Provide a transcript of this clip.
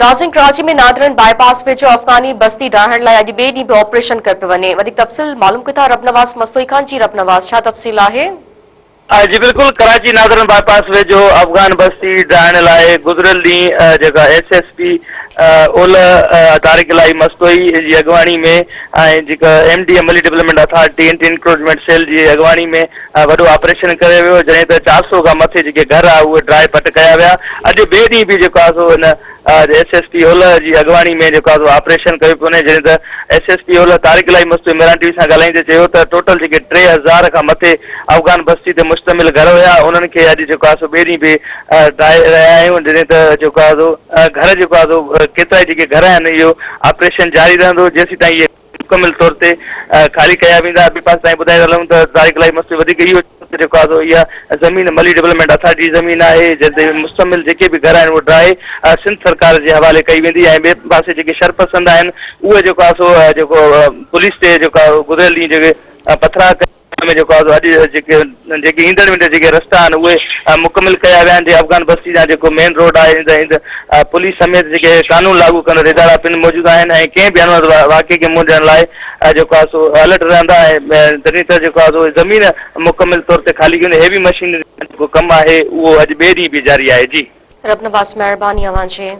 ناظرين ڪراچي ۾ نادرن باء پاس ويجهو افغاني بستي ڊاهڻ لاء اڄ ٻئي ڏينهن به آپريشن ڪيو پيو وڃي وڌيڪ تفصيل معلوم ڪيون ٿا ربنواز مستوئي کان جي ربنواز ڇا تفصيل آهي؟ جي بلڪل ڪراچي نادرن باء پاس ويجهو افغان بستي ڊاهڻ لاء گذريل ڏينهن جيڪا ايس ايس پي اولهه طارق الاهي مستوئي جي اڳواڻي ۾ ۽ جيڪا M D M Malir development authority anti encroachment cell جي اڳواڻي ۾ وڏو آپريشن ڪيو ويو جڏهن ته 400 کان مٿي جيڪي گهر آهي اهي ڊرائي پٽ ڪيا ويا اڄ ٻئي ڏينهن به جيڪو آهي سو ان ايس ايس پي اولهه جي اڳواڻي ۾ جيڪو آهي سو آپريشن ڪيو پيو وڃي جڏهن ته ايس ايس پي اولهه طارق الاهي مستوئي ميران ٽي وي سان ڳالهائيندي چيو ته ٽوٽل جيڪي 3000 کان مٿي افغان بستي تي مشتمل گهر هيا انهن کي اڄ جيڪو آهي سو ٻئي ڏينهن به ڊاهي رهيا آهيون جڏهن ته جيڪو آهي سو گهر جيڪو آهي سو ڪيترائي جيڪي گهر آهن اهو آپريشن جاري رهندو جيسيتائين اهي مڪمل طور تي خالي ڪيا ويندا. ٻئي پاسي تائين ٻڌائيندا هلون ته طارق الاهي مستوئي وڌيڪ اهو چيو ته جيڪو آهي سو اها زمين ملي ڊولپمينٽ اٿارٽي جي زمين آهي جنهن تي مشتمل جيڪي به گهر آهن اهي ڊاهي سنڌ سرڪار جي حوالي ڪئي ويندي ۽ ٻئي پاسي جيڪي شرپسند آهن اهي جيڪو آهي سو جيڪو پوليس تي جيڪو آهي گذريل ڏينهن جيڪي پٿراء ڪيا ۾ جيڪو آهي سو اڄ جيڪي جيڪي ايندڙ ويندڙ جيڪي رستا آهن اهي مڪمل ڪيا ويا آهن جي افغان بستي جا جيڪو مين روڊ آهي ايند ايند پوليس سميت جيڪي قانون لاڳو ڪندڙ ادارا پڻ موجود آهن ۽ ڪنهن به اڻوڻت واقعي کي منهن ڏيڻ لاء جيڪو آهي سو الرٽ رهندا ۽ جڏهن ته جيڪو آهي سو زمين مڪمل طور تي خالي ڪئي هيوي مشينري جو جيڪو ڪم آهي اهو اڄ ٻئي ڏينهن به جاري آهي جي. رب نواز مهرباني اوهان جي.